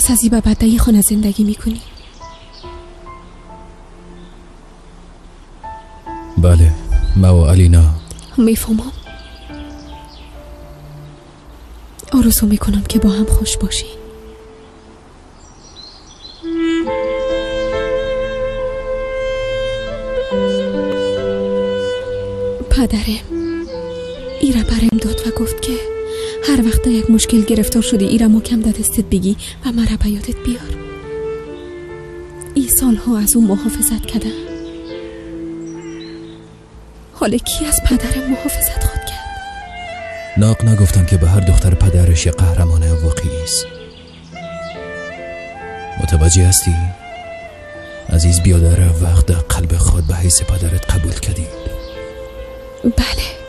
پس از این به بعد خانه زندگی میکنی؟ بله، ما و علینا. میفهمم. آرزو میکنم که با هم خوش باشین. پدرم ایره برم داد و گفت که هر وقت یک مشکل گرفتار شدی ایره محکم در دستت بگی و مرا به یادت بیار. ای سالها از اون محافظت کردم. حالا کی از پدرم محافظت خود کرد؟ ناق نگفتم که به هر دختر پدرش یه قهرمان واقعی است. متوجه هستی؟ عزیز بیادر وقت در قلب خود به حیث پدرت قبول کردی. بله،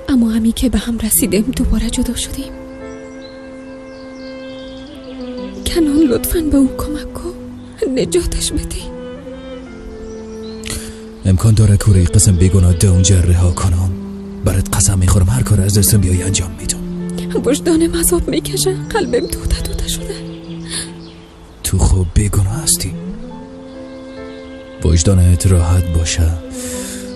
اما همی که به هم رسیدیم دوباره جدا شدیم. کنان لطفاً به او کمک کن، نجاتش بده. امکان داره کوره قسم بیگناه ده اونجا رها کنم؟ برات قسم میخورم هر کار از دستم بیای انجام میدم. وجدانم عذاب میکشه، قلبم توته توته شده. تو خوب بیگناه هستی، وجدانت راحت باشه.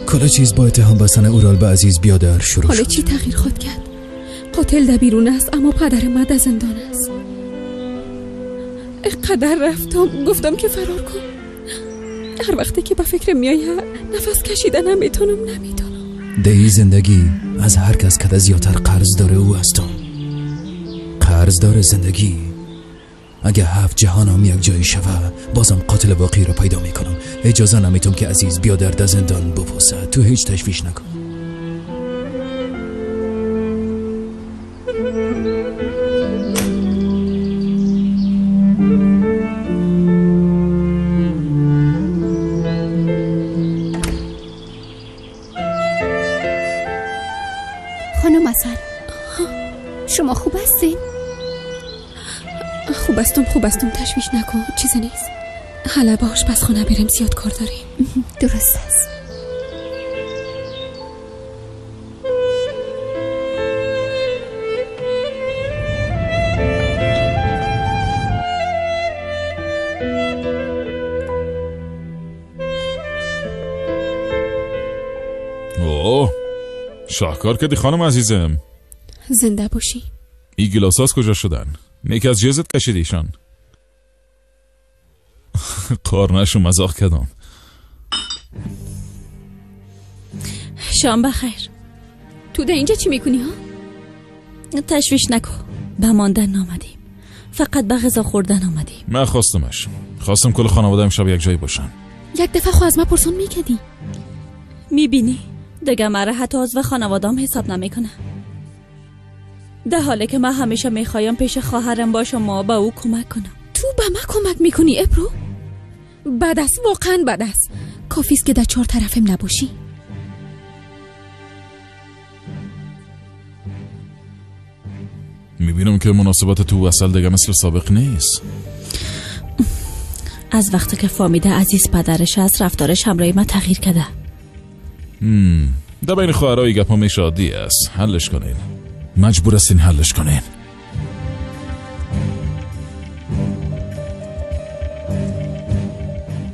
کل چیز با اتهام بستن اورال به عزیز بیادر شروع حالا شد. چی تغییر خود کرد؟ قاتل در بیرون است اما پدر من در زندان است. قدر رفتم گفتم که فرار کن. هر وقتی که به فکر میایه نفس کشیده نمیتونم. دی زندگی از هر کس که زیادتر قرض داره او هستم. قرض داره زندگی. اگه هفت جهانم یک جایی شوه بازم قاتل واقعی رو پیدا میکنم. اجازه نمیتم که عزیز بیادر در زندان بپوسه. تو هیچ تشویش نکن. خانم عسل، شما خوب هستین؟ خوب هستم، تشویش نکن، چیزی نیست. حالا با آشپزخانه بریم، زیاد کار داریم. درست است. اوه، شاهکار کردی خانم عزیزم. زنده باشی. این گلاساز کجا شدن؟ نیک از جزت کشیدیشان. کار نشو مزاق کردم. شام بخیر. تو ده اینجا چی میکنی ها؟ تشویش نکن، به ماندن نامدیم، فقط به غذا خوردن آمدیم. من خواستمش، خواستم کل خانواده امشب یک جایی باشن. یک دفعه خو از من پرسون میکردی. میبینی دیگه مرا حتی از و خانوادام حساب نمیکنه. در حالی که من همیشه میخوایم پیش خواهرم باشم و به او کمک کنم. تو به من کمک میکنی ابرو؟ بد است، واقعا بد است. کافی است که در چهار طرفم نباشی. میبینم که مناسبت تو وصل دیگه مثل سابق نیست. از وقتی که فامیده عزیز پدرش است رفتارش همراه من تغییر کرده. در بین خواهرای گپا میشه عادی است. حلش کنین، مجبور هستین حلش کنین.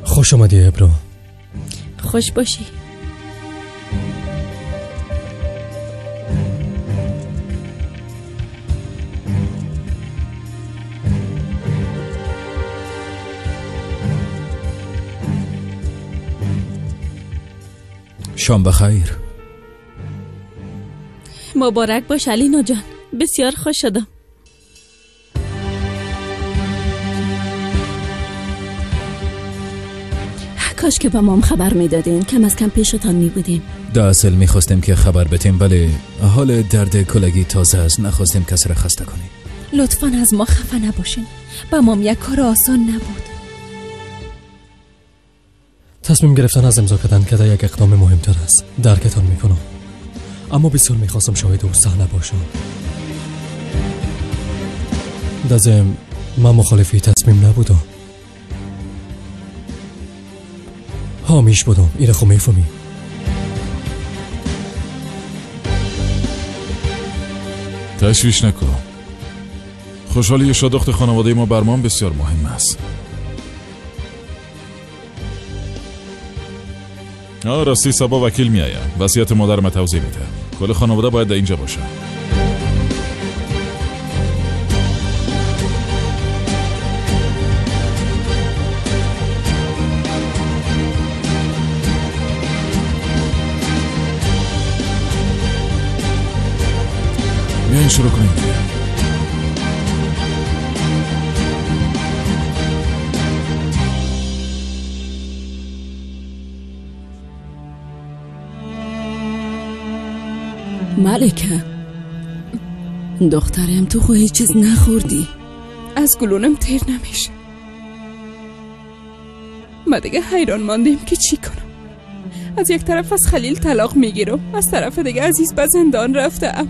خوش آمدی ابرو. خوش باشی. شام بخیر. مبارک باش علینا جان، بسیار خوش شدم. کاش که با مام خبر میدادین، کم از کم پیشتان میبودیم. در اصل میخواستیم که خبر بتیم ولی حال درد کلگی تازه است، نخواستیم کسی را خسته کنیم. لطفا از ما خفه نباشین، با مام یک کار آسان نبود. تصمیم گرفتن از امضا کردن که یک اقدام مهمتر است، درکتان میکنم، اما بسیار میخواستم شاهد او صحنه باشم. در من مخالفی تصمیم نبودم، حامیش بودم. ایره خو میفهمی. تشویش نکن، خوشحالی شادخت خانواده ما بر ما بسیار مهم است. راستی صبا وکیل میآید. وصیت مادرم توضیح میده. کل خانواده باید در اینجا باشه. بیاین شروع کنیم. ملکه دخترم، تو خو هیچ چیز نخوردی. از گلونم تیر نمیشه. ما دیگه حیران ماندیم که چی کنم. از یک طرف از خلیل طلاق میگیرم، از طرف دیگه عزیز به زندان رفتم.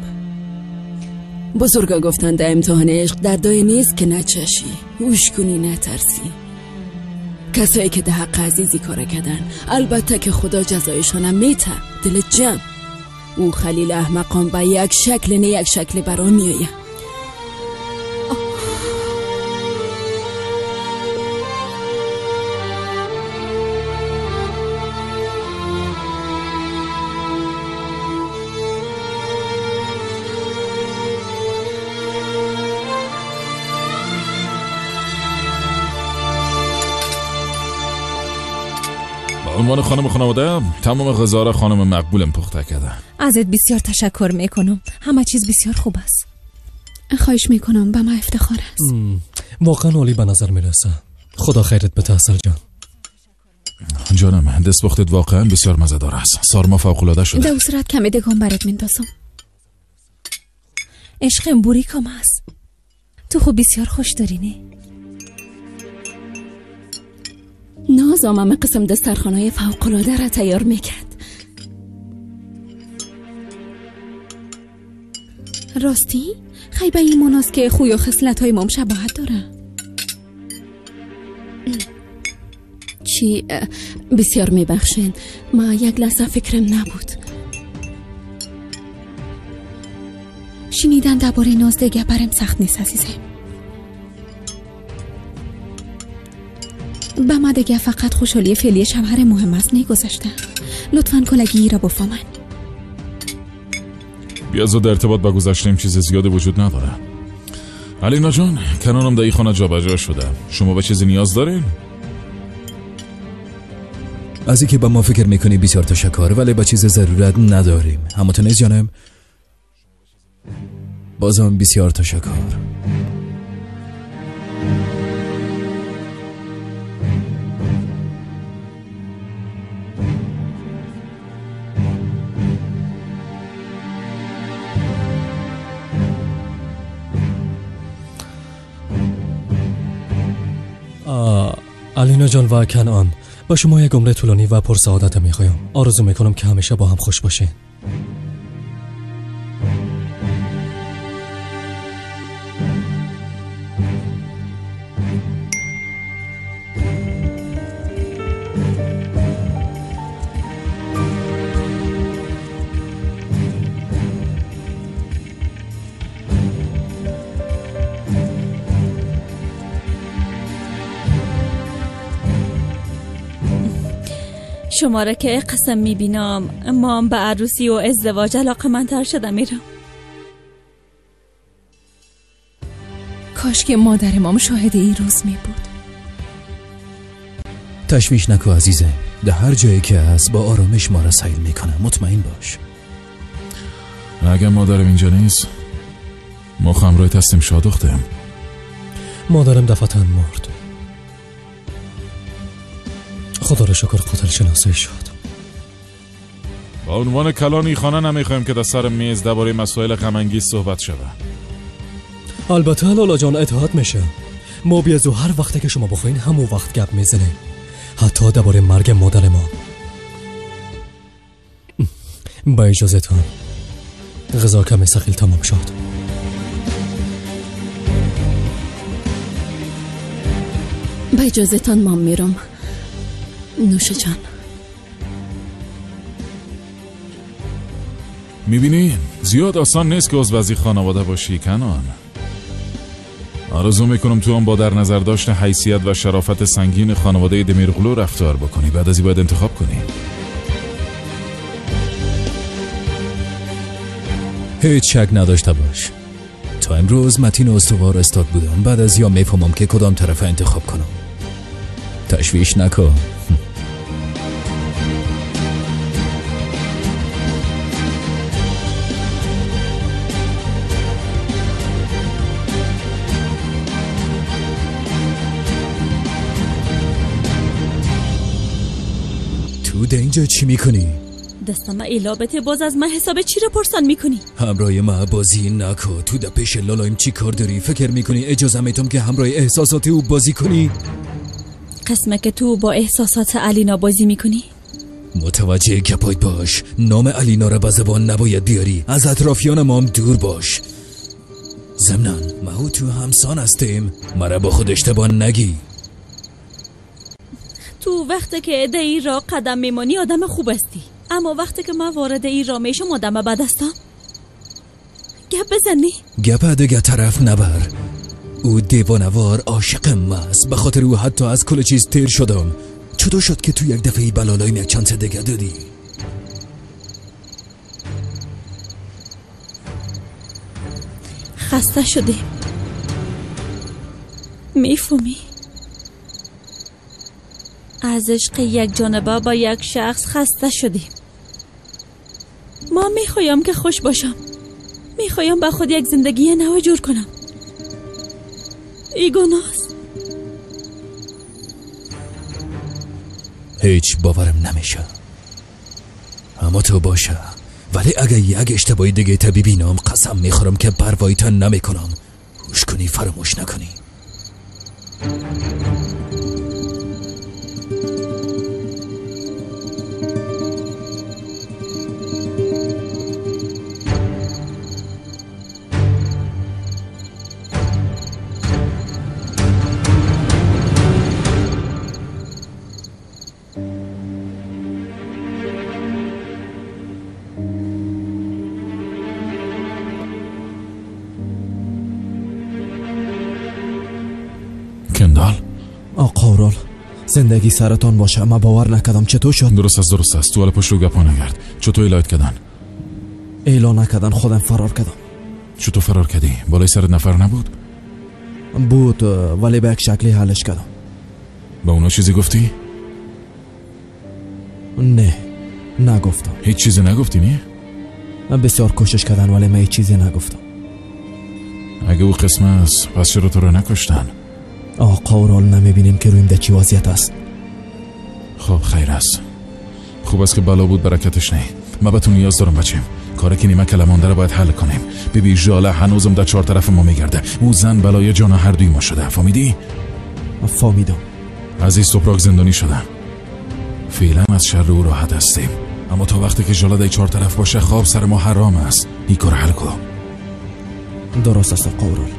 بزرگا گفتن در امتحان عشق دردای نیست که نچشی، هوش کنی نترسی. کسایی که ده حق عزیزی کار کردن البته که خدا جزایشانم میته. دل جمع او خلیل احمقان به یک شکل نه یک شکل برام میآید. عنوان خانم خانواده تمام غذا را خانم مقبولم پخته کرده. ازت بسیار تشکر میکنم. همه چیز بسیار خوب است. خواهش میکنم، به ما افتخار است. واقعا عالی به نظر میرسه. خدا خیرت بده عسل جان. جانم، دستپختت واقعا بسیار مزه دار است. سارما فوق العاده شده. در صورت کمی دگان برات میندازم. عشقم بوری کم است. تو خب بسیار خوش داری نه؟ ناز آمم قسم دسترخوان‌های فوق‌العاده را تیار میکرد. راستی؟ خیلی این موناست که خوی و خصلت‌های مام شباهت داره. چی؟ بسیار میبخشین، ما یک لحظه فکرم نبود. شنیدن درباره ناز دیگه برم سخت نیست عزیزم. به ما دیگه فقط خوشحالی فعلی شوهر مهم است نگذشته. لطفاً کلگی را بفهمن. بیا زود ارتباط با گذشتیم چیز زیاد وجود نداره. علینا جان، کنارم در این خانه جابجا شده. شما به چیزی نیاز دارین؟ از اینکه با ما فکر میکنی بسیار تشکر، ولی با چیز ضرورت نداریم. اما تو نیز جانم، بازم بسیار تشکر. علینا جان و کنعان، با شما یک عمر طولانی و پرسعادت میخوایم. آرزو میکنم که همیشه با هم خوش باشین. شما را که قسم میبینم مام به عروسی و ازدواج علاقه‌مندتر شده میرم. کاش که مادر مام شاهد این روز می بود. تشویش نکو عزیزه، در هر جایی که هست با آرامش ما را سیل میکنه، مطمئن باش. اگر مادرم اینجا نیست ما همراه هستیم شادختم. مادرم دفعتا مرد. خدا را شکر قاتل شناسایی شد. با عنوان کلانی خانه نمیخوایم که در سر میز درباره مسائل غم انگیز صحبت شود. البته لالا جان اطاعت میشه. ما بیازو هر وقتی که شما بخواین همون وقت گپ میزنیم، حتی درباره مرگ مادر ما. با اجازه تان غذا کمی ثقیل تمام شد. با اجازه تان ما میرم. نوش جان. میبینی زیاد آسان نیست که عضو از خانواده باشی کنان. آرزو میکنم تو هم با در نظر داشت حیثیت و شرافت سنگین خانواده دمیرقلو رفتار بکنی. بعد از این باید انتخاب کنی. هیچ شک نداشته باش. تا امروز متین و استوار استاد بودم. بعد از یا میفهمم که کدام طرف انتخاب کنم. تشویش نکن. تو ده اینجا چی میکنی؟ دستم ایلابته باز از من حساب چی را پرسان میکنی؟ همراه ما بازی نکن. تو ده پیش لالایم چی کار داری؟ فکر میکنی اجازه میتم که همراه احساسات او بازی کنی؟ قسمه که تو با احساسات علینا بازی میکنی؟ متوجه گپایت باش. نام علینا را به زبان نباید بیاری. از اطرافیان ما هم دور باش. ضمناً ما تو همسان هستیم. مرا با خود اشتباه نگی. تو وقتی که ده ای را قدم میمانی آدم خوب هستی، اما وقتی که من وارد ای را میشم آدم بد هستم. گپ بزنی؟ گپ دیگه طرف نبر. او دیوانوار عاشق ماست. به خاطر او حتی از کل چیز تیر شدم. چطور شد که تو یک دفعه بلالایم یک چند دیگه دادی؟ خسته شدیم. میفهمی؟ از عشق یک جانبه با یک شخص خسته شدیم. ما میخوایم که خوش باشم. میخوایم با خود یک زندگی نو جور کنم. ای گناه. هیچ باورم نمیشه. اما تو باشه. ولی اگه یک اشتباهی دیگه تا ببینم قسم میخورم که پروایی نمیکنم. هوش کنی فراموش نکنی. زندگی سرتان باشه. ما باور نکردم چطور شد. درست است. تو حالا پشت رو گپا نگرد. چطور اعلایت کردن؟ اعلا نکردن، خودم فرار کردم. چطور فرار کردی؟ بالای سرت نفر نبود؟ بود ولی به یک شکلی حلش کردم. به اونا چیزی گفتی؟ نه نگفتم. هیچ چیزی نگفتی نه؟ من بسیار کوشش کردن ولی من هیچ چیزی نگفتم. اگه او قسم است پس چرا تو رو نکشتن؟ آقا اورال نمیبینیم که رویم در چی وضعیت است. خب خیر است. خوب است که بلا بود برکتش نه. ما به تو نیاز دارم بچیم. کاری که نیمه کلمانده رو باید حل کنیم. ببی ژاله هنوزم در چهار طرف ما میگرده. او زن بلای جان هر دوی ما شده. فهمیدی؟ فهمیدم. عزیز توپراک زندانی شده. فعلا از شر او راحت هستیم. اما تا وقتی که ژاله در چهار طرف باشه خواب سر ما حرام است. این کار حل کن. درست است آقا اورال.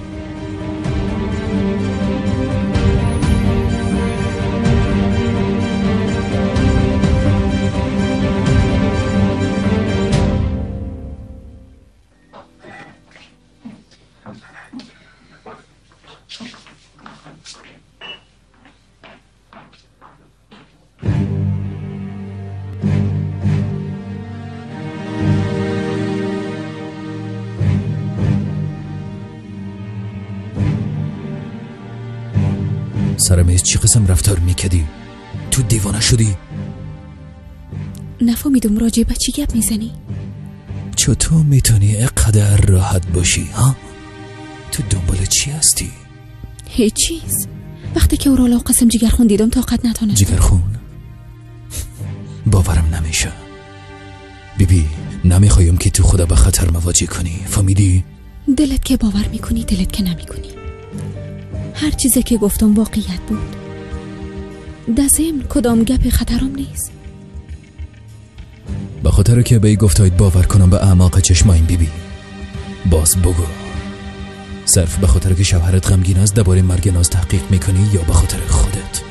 سر میز چی قسم رفتار میکردی؟ تو دیوانه شدی؟ نفهمیدم راجع به چی گپ میزنی؟ چطور میتونی اینقدر راحت باشی ها؟ تو دنبال چی هستی؟ هیچ چیز. وقتی که اورالا قسم جگرخون دیدم طاقت نتونستم. جگرخون؟ باورم نمیشه. بیبی نمیخوایم که تو خدا به خطر مواجه کنی. فهمیدی؟ دلت که باور میکنی دلت که نمیکنی. هر چیزی که گفتم واقعیت بود. در ضمن کدام گپ خطرم نیست. به خاطر که به ای گفتاید باور کنم به اعماق چشمایم بیبی. باز بگو. صرف به خاطر که شوهرت غمگین است درباره مرگ ناز تحقیق میکنی یا به خاطر خودت؟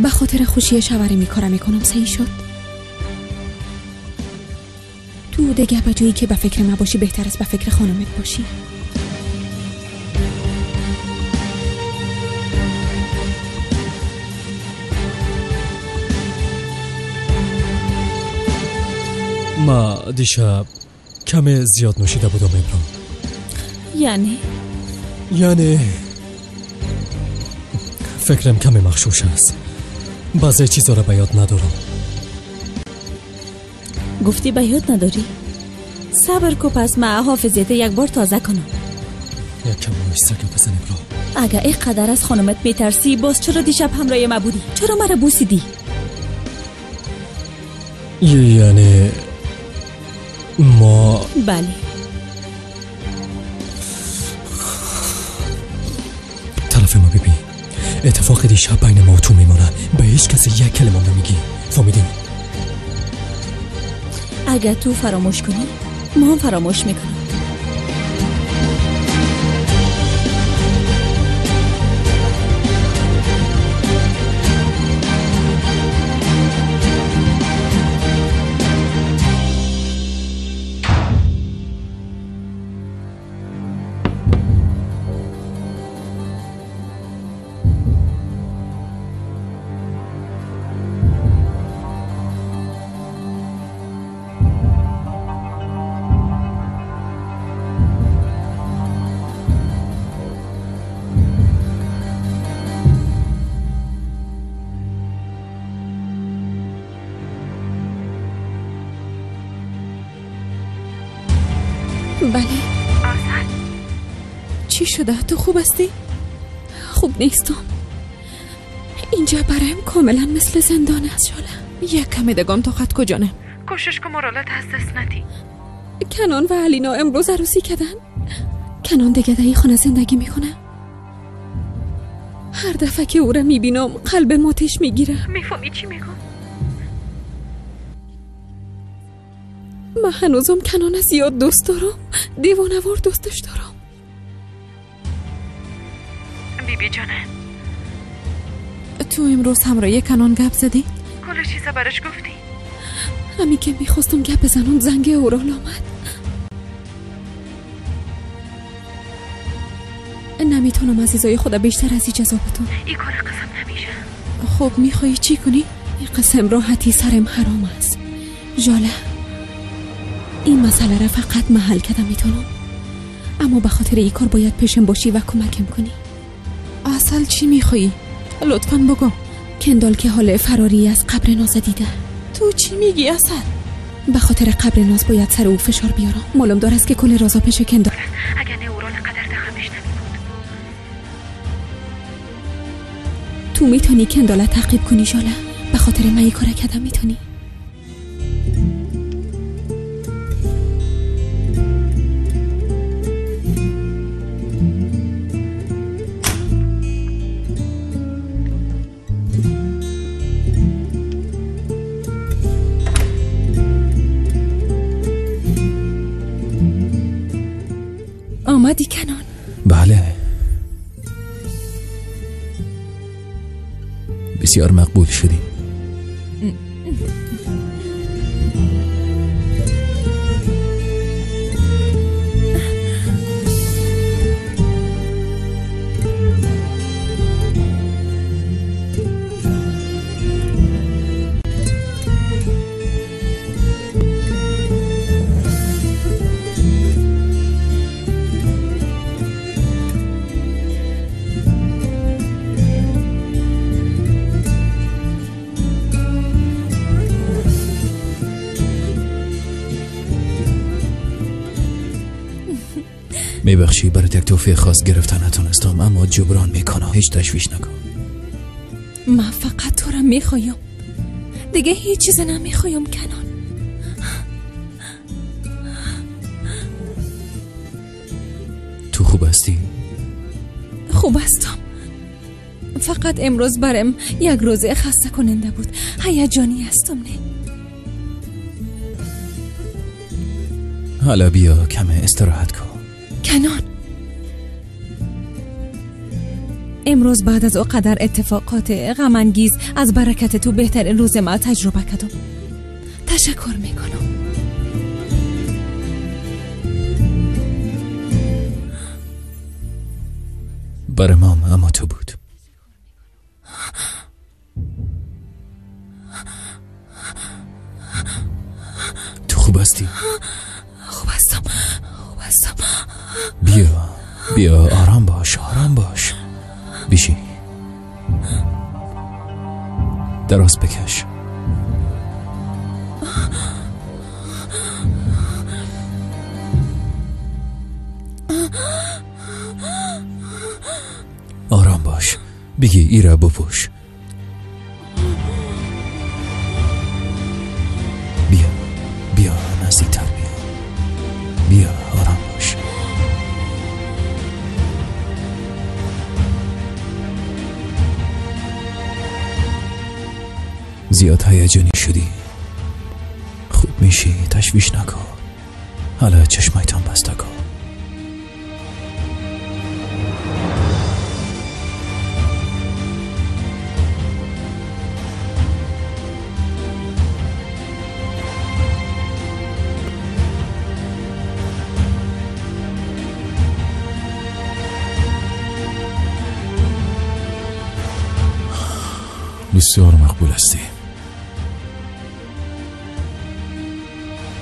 به خاطر خوشی شوهرم این کارا میکنم. صحیح شد؟ تو دیگه به جایی که به فکر ما باشی بهتر است به فکر خانمت باشی. ما دیشب کم زیاد نوشیده بودم ابرام. یعنی فکرم کمی مغشوش است. بعضی چیزا را به یاد ندارم. گفتی به یاد نداری؟ صبر کو پس ما حافظیت یک بار تازه کنم. یک کم آهسته گپ بزن ابرام. اگه اینقدر از خانمت میترسی باز چرا دیشب همراه ما بودی؟ چرا مرا بوسیدی؟ یعنی ما بله. طرف ما ببین، اتفاق دیشب بین ما و تو میمانه. به هیچ کسی یک کلمه نمیگی، فهمیدی؟ اگر تو فراموش کنی ما هم فراموش میکنم. بله. چی شده؟ تو خوب هستی؟ خوب نیستم. اینجا برایم کاملا مثل زندان است شاله. یک کمی دگام طاقت کجانه. کوشش کن مورالت از دست ندی. کنان و علینا امروز عروسی کردن. کنان دیگه در این خانه زندگی میکنه. هر دفعه که او را میبینم قلب ماتش میگیره. میفهمی چی میگم؟ من هنوزم کنان زیاد دوست دارم. دیوانه‌وار دوستش دارم. بیبی جانه، تو امروز همراه کنان گپ زدی؟ کل چیزا براش گفتی؟ همین که میخواستم گپ بزنم زنگ اورال آمد. نمیتونم عزیزای خدا بیشتر از این جزا بدم. این کار قسم نمیشه. خب میخوایی چی کنی؟ این قسم راحتی سرم حرام است ژاله. این مسئله را فقط محل کردم میتونم، اما به خاطر این کار باید پیشم باشی و کمکم کنی. اصل چی میخوایی؟ لطفاً بگو. کندال که حال فراری از قبر ناز دیده. تو چی میگی اصل؟ به خاطر قبر ناز باید سر او فشار بیارم. معلوم دار است که کل رازا پیش کندال. اگر نه اورال قدر دخمش نمیبود. تو میتونی کندال تعقیب کنی ژاله. به خاطر من این کار کردم میتونی. آمدی کنان؟ بله، بسیار مقبول شدی. میبخشی برات یک توفیق خاص گرفتن نتونستم، اما جبران میکنم. هیچ تشویش نکن. من فقط تو را میخوایم، دیگه هیچ چیز نمیخوایم کنان. تو خوب هستی؟ خوب هستم. فقط امروز برم یک روز خسته کننده بود. هیجانی هستم. نه حالا بیا کم استراحت کن. کنان، امروز بعد از قدر اتفاقات غم انگیز از برکت تو بهترین روز ما تجربه کردم. تشکر میکنم. برای مام اما تو بود. تو خوب هستی؟ خوب هستم، خوب هستم. بیا بیا، آرام باش، آرام باش. بیشی دراز بکش. آرام باش. بگی ایره بپوش. بیا بیا نزدیکتر، بیا بیا، آرام باش. زیاد هیجانی شدی. خوب میشی، تشویش نکن. حالا چشمایتان بسته کن. بسیار مقبول هستی،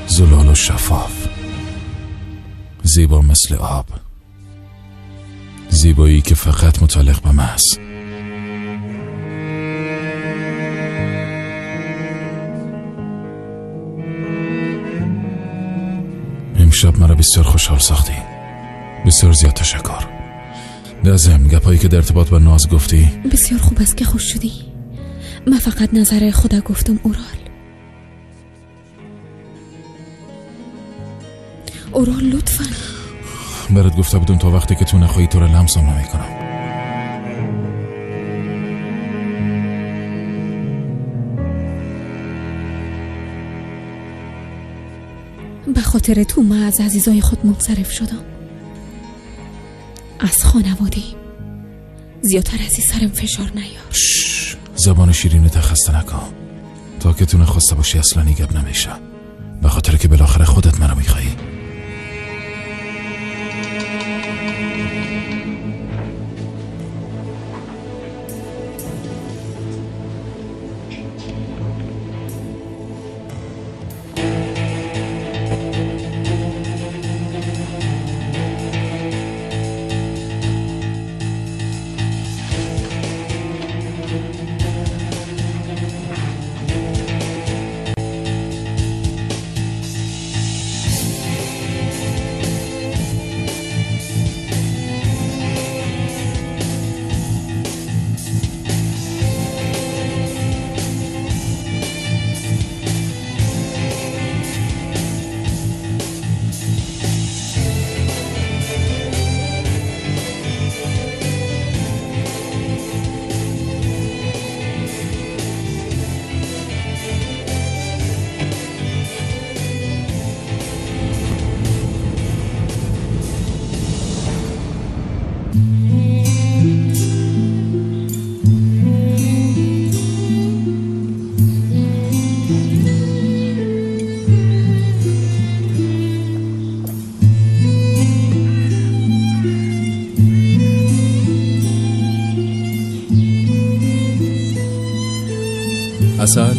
زلال و شفاف، زیبا مثل آب، زیبایی که فقط متعلق به من است. امشب مرا بسیار خوشحال ساختی، بسیار زیاد تشکر. در ضمن گپایی که در ارتباط با ناز گفتی بسیار خوب است که خوش شدی. من فقط نظر خدا گفتم. اورال، اورال لطفا. برات گفته بودم تا وقتی که تو نخواهی تو را لمسم نمی کنم. به خاطر تو من از عزیزای خود منصرف شدم، از خانواده. زیادتر از این سرم فشار نیار. زبان شیرینت خسته نکن. تا که تو نخواسته باشی اصلا گپ نمیشه، به خاطر که بالاخره خودت منو میخوایی. عسل،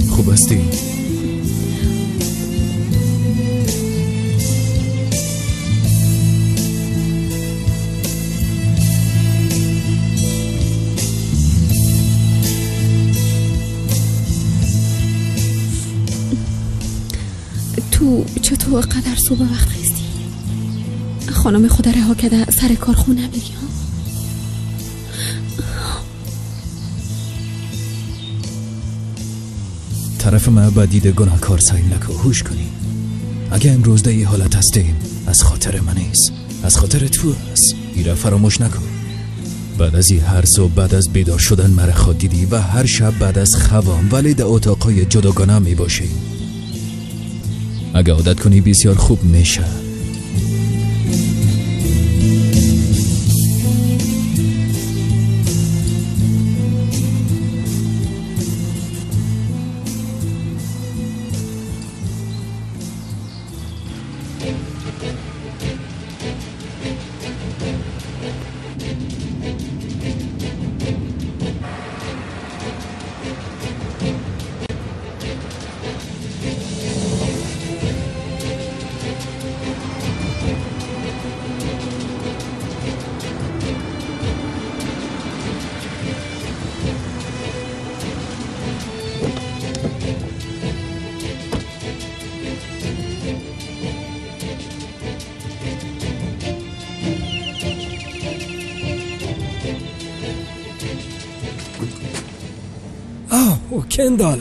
خوب هستی؟ تو چطور قدر صبح وقت خیستی؟ خانم خدا رها کرده سر کار خونه میری؟ طرف ما با دید گناهکار سعی نکن، هوش کنی. اگه امروز در این حالت هستیم از خاطر من نیست، از خاطر تو است. ایره فراموش نکن. بعد از این هر صبح بعد از بیدار شدن مرا خود دیدی و هر شب بعد از خوام، ولی در اتاقای جداگانه می باشیم. اگه عادت کنی بسیار خوب میشه. کندال.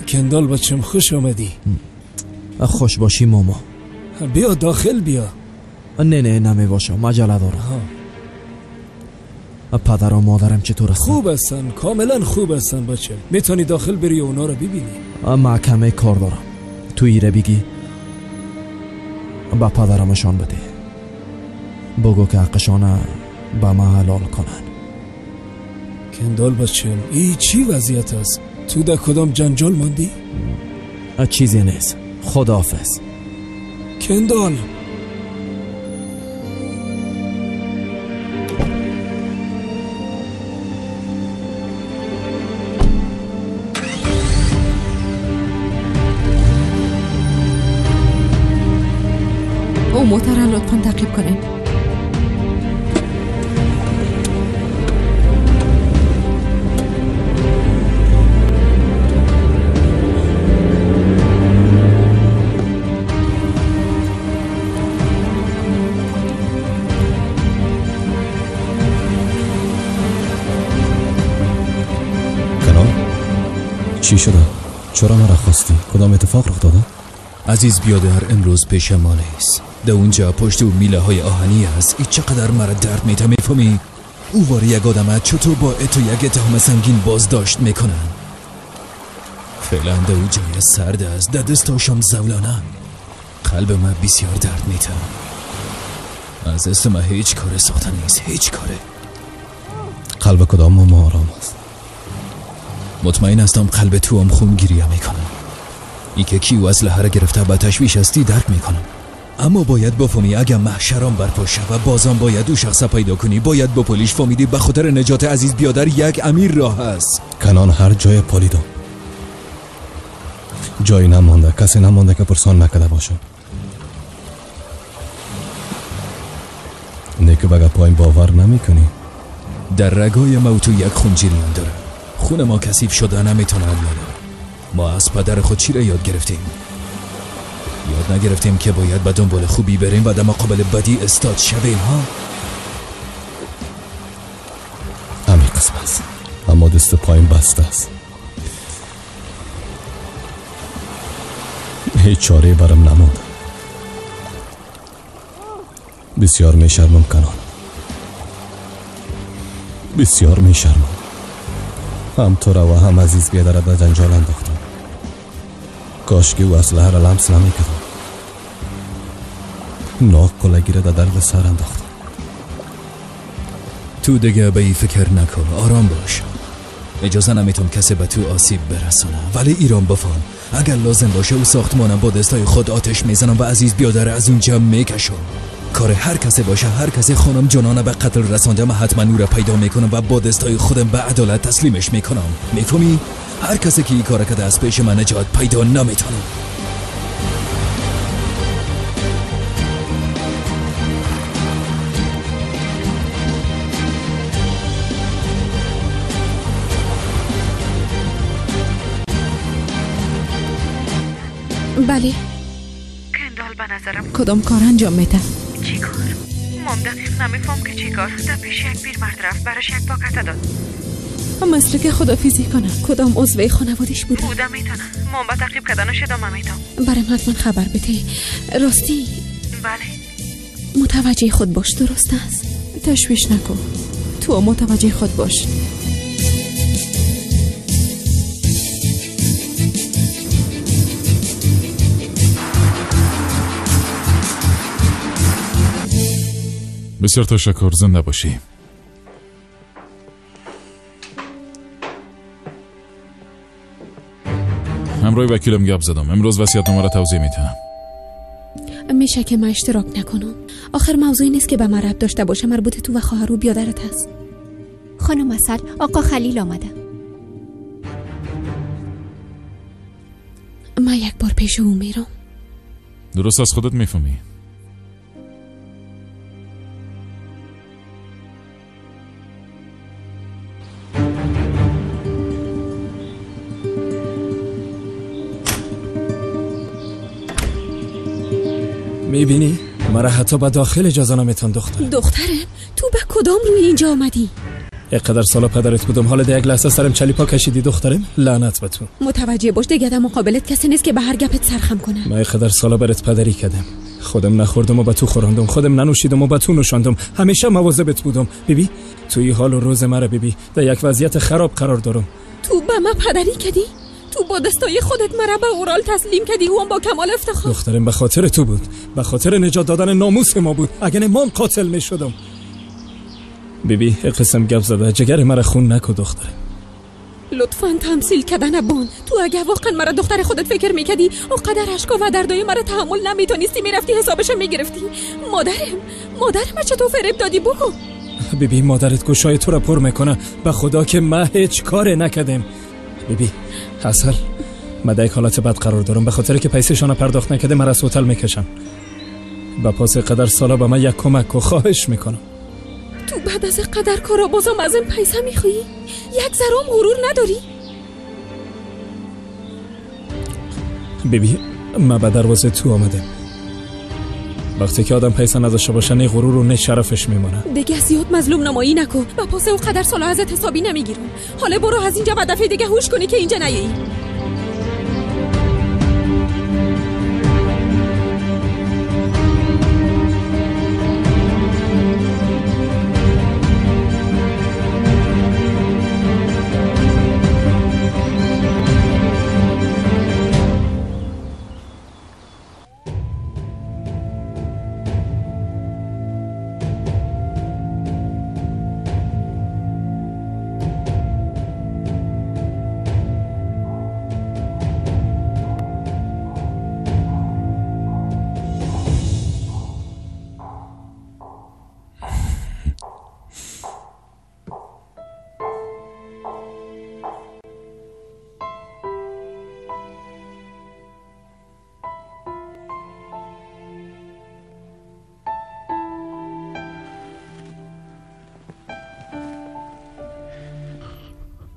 کندال بچم خوش آمدی. خوش باشی ماما. بیا داخل بیا. نه نه نمی باشم، عجله دارم. پدر و مادرم چطور هستن؟ خوب هستن، کاملا خوب هستن بچه. میتونی داخل بری و اونا رو ببینی. من کمه کار دارم. تو ایره بگی به پدرمشان بده، بگو که حقشان به ما حلال کنن. کندال بچم ای چی وضعیت است؟ تو در کدام جنجال ماندی؟ چیزی نیست، خداحافظ. کندال او موتر لطفا تعقیب کنین. چی شده؟ چرا مرا خواستی؟ کدام اتفاق رخ داده؟ عزیز بیادر امروز پیش ما نیست. در اونجا پشت او میله های آهنی است. ای چقدر مرا درد میده میفهمی؟ او واری یک آدمه چطور با اتو یک اتهام سنگین بازداشت میکنن. فعلا در او جای سرد است، در دستاشم زولانه. قلب من بسیار درد میده. از دست من هیچ کار ساخته نیست، هیچ کاره. قلب کدام ما آرام است؟ مطمئن هستم قلب تو هم خون گریه میکنم. ای که کیو اسلحه را گرفته به تشویش هستی درک میکنم، اما باید بفهمی اگه محشرم برپا شود بازم باید او شخص پیدا کنی. باید با پلیس فهمیدی به خاطر نجات عزیز بیادر یک امیر راه است. کنان هر جای پالیدم، جایی نمانده، کسی نمانده که پرسان نکرده باشم. نیکو بگه پایین باور نمیکنی. در رگای موتو یک خون جریان داره. خون ما کثیف شده نمیتونه لالا. ما از پدر خود چی را یاد گرفتیم؟ یاد نگرفتیم که باید به دنبال خوبی بریم و در مقابل بدی استاد شویم ها؟ همین قسم است، اما دست پایین بسته است. هیچ چاره برم نمانده. بسیار میشرمم کنان، بسیار میشرمم. هم تو را و هم عزیز بیادر را به جنجال انداختم. کاش که او اسلحه را لمس نمیکردم. ناقلگی را در درد سر انداختم. تو دیگه به این فکر نکن، آرام باش. اجازه نمیتم کسی به تو آسیب برسانه، ولی ایران بفهم اگر لازم باشه او ساختمانم با دستای خود آتش میزنم و عزیز بیادر از اونجا میکشم. کار هر کسی باشه، هر کسی خانم جانانه به قتل رسانده من حتما او را پیدا میکنم و با دستای خودم به عدالت تسلیمش میکنم. میفهمی؟ هر کسی که این کار کرده از پیش من نجات پیدا نمیتونه. بله کندال به نظرم کدام کار انجام میده؟ چی کار؟ مام دقیق نمیفهم که چی کار. در پیش یک پیرمرد رفت، براش یک پاکت داد. مثل که خدافیزی کنه. کدام عضو خانوادش بوده؟ بوده میتونه. مام با تعقیب کردنش ادامه میدم. برام حتما خبر بده. راستی؟ بله. متوجه خود باش، درست است؟ تشویش نکن، تو متوجه خود باش. بسیار تشکر، زنده باشی. همراه وکیلم گپ زدم. امروز وصیت‌نامه را توضیح میدم. میشه که من اشتراک نکنم؟ آخر موضوعی نیست که به من ربط داشته باشه، مربوط تو و خواهر و بیادرت هست. خانم عسل، آقا خلیل آمده. من یک بار پیش او میرم. درست از خودت میفهمی. میبینی؟ مرا حتی به داخل اجازه نمیتون دختر. دخترم تو به کدام روی اینجا آمدی؟ اینقدر سالا پدرت بودم، حالا در یک لحظه سرم چلیپا کشیدی دخترم. لعنت به تو. متوجه باش دیگه در مقابلت کسی نیست که به هر گپت سرخم کنه. من اینقدر سالا برات پدری کردم، خودم نخوردم و به تو خوراندم، خودم ننوشیدم و به تو نوشاندم، همیشه مواظبت بودم. بیبی توی حال و روز مرا بیبی در یک وضعیت خراب قرار دارم. تو به من پدری کردی؟ تو با دستای خودت مرا به اورال تسلیم کردی، اون با کمال افتخار. دخترم به خاطر تو بود، به خاطر نجات دادن ناموس ما بود، اگر من قاتل میشدم. بیبی قسم گپ زده، جگر مرا خون نکو دخترم. لطفاً تمثیل کردن بان. تو اگه واقعا مرا دختر خودت فکر میکردی، اونقدر اشکا و دردای مرا تحمل نمیتونستی، میرفتی حسابش میگرفتی. مادرم چطور فریب دادی بگو. بیبی مادرت گوشای تو را پر میکنه، به خدا که من هیچ کاری نکردم. بیبی اصل من در یک حالت بد قرار دارم، به خاطر که پیسه‌شان پرداخت نکرده مرا از هتل میکشن. به پاس قدر سالا به من یک کمک و خواهش میکنم. تو بعد از قدر کارا بازم از این پیسه میخوایی؟ یک ذره غرور نداری؟ بیبی من به دروازه تو آمدم. وقتی که آدم پیسه نداشته باشه نه غرور و نه شرفش میمونه. دیگه زیاد مظلوم نمایی نکن. به پاس او قدر سالا ازت حسابی نمیگیرم. حالا برو از اینجا و دفعه دیگه هوش کنی که اینجا نیایی.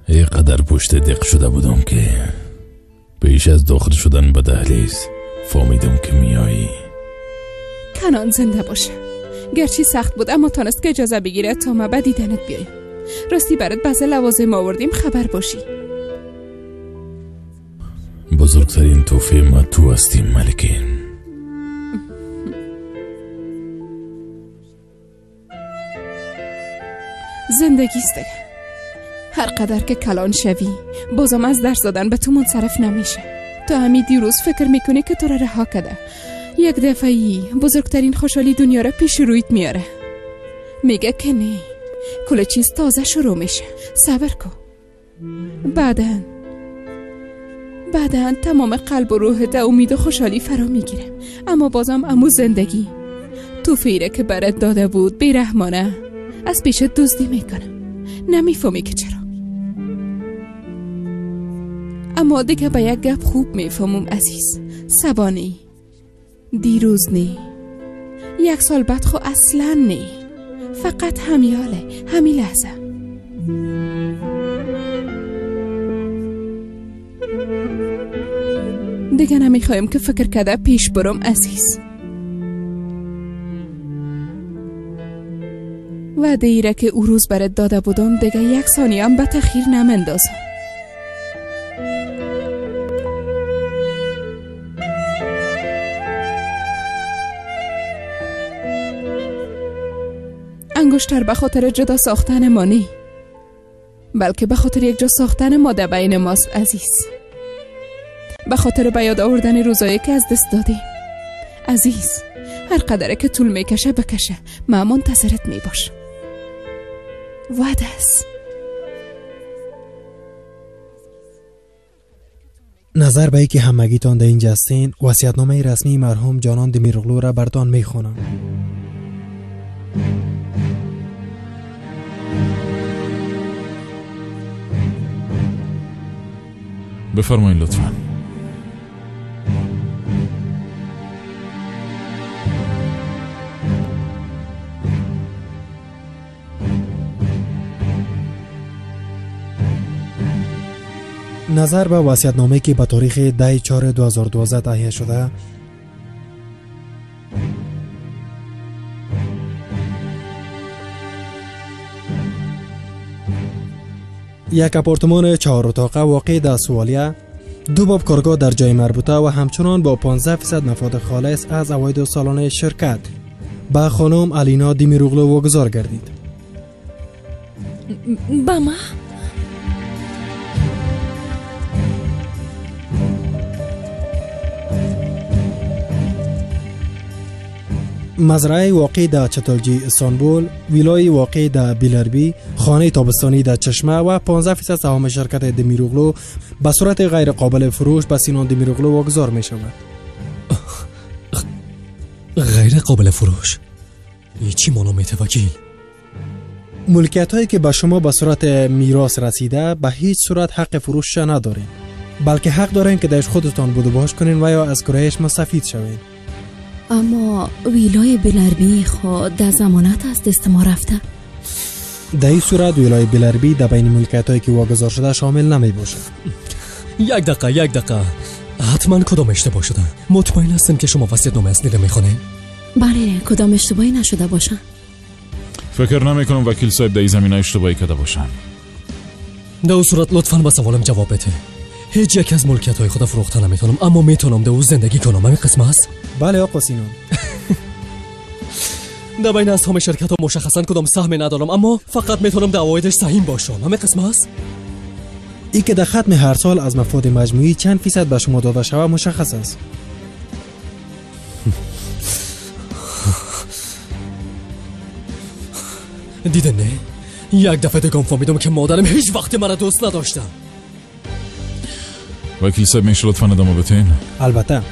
اینقدر پشت دق شده بودم که پیش از داخل شدن به دهلیز فهمیدم که میایی. کنان زنده باشه. گرچه سخت بود اما تانست که اجازه بگیره تا ما به دیدنت بیایم. راستی برات بعض لوازم آوردیم، خبر باشی. بزرگترین توفیق ما تو هستی ملکه. زندگیست دیگه. هر قدر که کلان شوی بازم از درس دادن به تو منصرف نمیشه. تو همی دیروز فکر میکنی که تو را رها کده، یک دفعی بزرگترین خوشحالی دنیا را پیش رویت میاره. میگه که نه، کل چیز تازه شروع میشه، صبر کن. بعداً تمام قلب و روح ده امید و خوشحالی فرا میگیره. اما بازم امو زندگی تو فیره که برات داده بود بیرحمانه از پیش دزدی میکنه. نمیفهمی که چرا، اما دیگه به یک گپ خوب میفهمم عزیز. سبانی دیروز نی، یک سال بعد خو اصلا نی، فقط همیاله، همی لحظه. دیگه نمیخوایم که فکر کده پیش برم عزیز. وعده ایره که او روز برات داده بودم دیگه یک ثانیه هم به تأخیر نمندازم. انگشتر به خاطر جدا ساختن ما نی، بلکه به خاطر یک جا ساختن ما در بین ماست عزیز. به خاطر به یاد آوردن روزایی که از دست دادیم عزیز. هر قدره که طول میکشه بکشه، من منتظرت میباشم. وعده است. نظر به اینکه همگیتان در اینجا هستین، وصیت‌نامه رسمی مرحوم جانان دمیرغلو را برتان میخوانم. بفرمایید لطفا. نظر به وصیت‌نامه‌ای که به تاریخ 10/4/2012 تهیه شده، یک آپارتمان 4 اتاقه واقع در سوالیه، 2 باب کارگاه در جای مربوطه و همچنان با 15% مفاد خالص از عواید سالانه شرکت به خانم الینا دیمیروغلو واگذار گردید. به ما؟ مزرعه واقع در چتالجی استانبول، ویلای واقع در بیلربی، خانه تابستانی در چشمه و 15% سهام شرکت دمیروغلو به صورت غیر قابل فروش به سینان دمیروغلو واگذار می شود. غیر قابل فروش؟ چی مانا میته وکیل؟ ملکیت هایی که به شما به صورت میراث رسیده به هیچ صورت حق فروش ندارین، بلکه حق دارین که درش خودتان بود و باش کنین و یا از کرایش مستفید شوین. اما ویلای بیلربی خود در ضمانت از دست ما رفته. در این صورت ویلای بیلربی در بین ملکیت هایی که واگذار شده شامل نمی باشد. یک دقیقه حتما کدام اشتباه شده. مطمئن هستم که شما وصیت‌نامه اصلی رو میخوانید؟ بله، کدام اشتباهی نشده باشه. فکر نمی کنم وکیل صاحب در این زمینه اشتباهی کرده باشن. در اون صورت لطفاً به سوالم جواب بده. هیچ یک از ملکیت های خود فروخته نمیتونم، اما میتونم در او زندگی کنم. همین قسم است؟ بله آقا سینان. در بین اسهام شرکت ها مشخصا کدام سهم ندارم، اما فقط میتونم در عوایدش سهیم باشم. همین قسم است؟ ای که در ختم هر سال از مفاد مجموعی چند فیصد به شما داده شود مشخص است. دیدن نه؟ یک دفعه دیگه فهمیدم که مادرم هیچ وقت مرا دوست نداشته. وکیل صاحب میشه لطفا ادامه بتین؟ البته.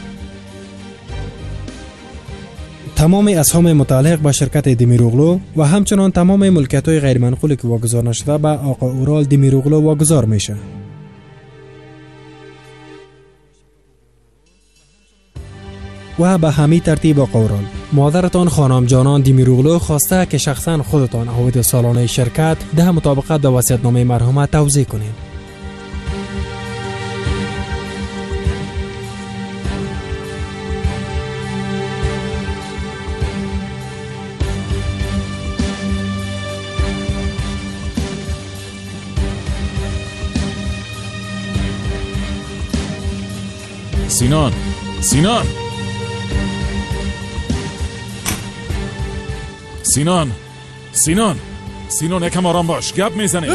تمام اسهام متعلق به شرکت دمیروغلو و همچنان تمام ملکیت‌های غیر منقول که واگذار نشده به آقا اورال دمیروغلو واگذار میشه. و به همین ترتیب آقا اورال، مادرتان خانم جانان دمیروغلو خواسته که شخصا خودتان عواید سالانه شرکت ده مطابقت با وصیت‌نامه مرحومه توزیع کنید. سینان، سینان، سینان، سینان، سینان، یکم آرام باش، گپ میزنی.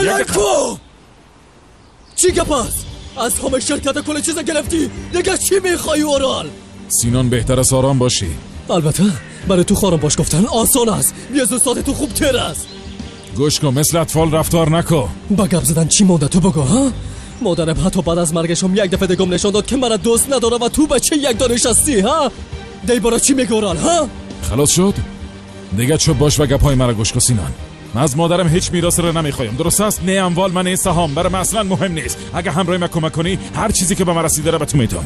چی گپ است؟ از همه شرکت کل چیز گرفتی، دیگه چی میخوای اورال؟ سینان بهتر است آرام باشی. البته برای تو خارم باش گفتن آسان است، بیز استاد تو خوب تر است. گوش کن، مثل اطفال رفتار نکن. با گپ زدن چی مونده تو بگو ها؟ مادرم حتی بعد از مرگشم یک دفعه دیگم نشان داد که مرا دوست نداره و تو بچه یک دانش هستی ها؟ دی برا چی میگی اورال ها؟ خلاص شد؟ دیگه چوب باش و گپای مرا گوش کن سینان. من از مادرم هیچ میراث رو نمیخوایم، درست است؟ نه اموال من، نه سهام، برام اصلا مهم نیست. اگه همراه من کمک کنی هر چیزی که به من رسیده رو به تو میدم.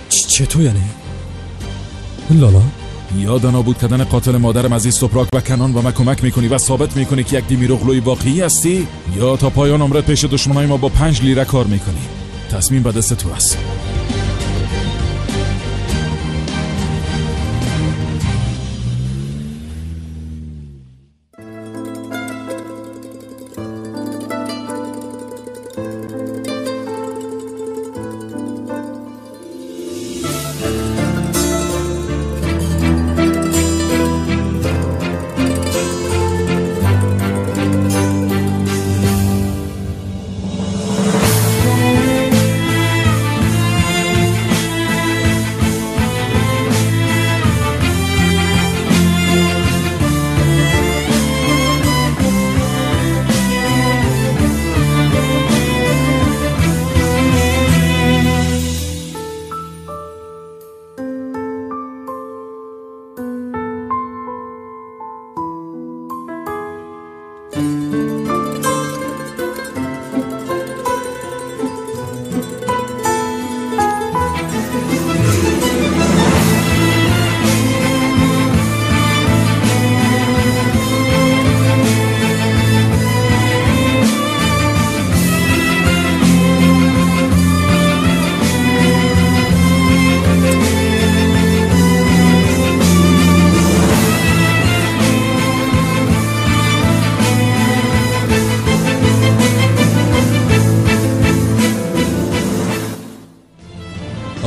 چطور یعنی؟ لالا یاد نابود کردن قاتل مادرم عزیز توپراک و کنان با من کمک میکنی و ثابت میکنی که یک دیمیروغلوی واقعی هستی، یا تا پایان عمرت پیش دشمنای ما با 5 لیره کار میکنی. تصمیم به دست تو است.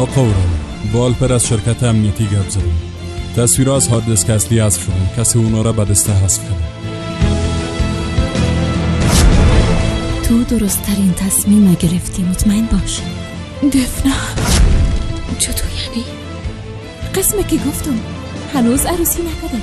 آقا اورال، با آلپر از شرکت امنیتی گپ زدم. تصویرها از هارد دیسک اصلی حذف شدن. کسی اونا را به دسته حذف کرده. تو درست ترین تصمیم گرفتی، مطمئن باش. دفنه چطور یعنی؟ قسمه که گفتم هنوز عروسی نکردم.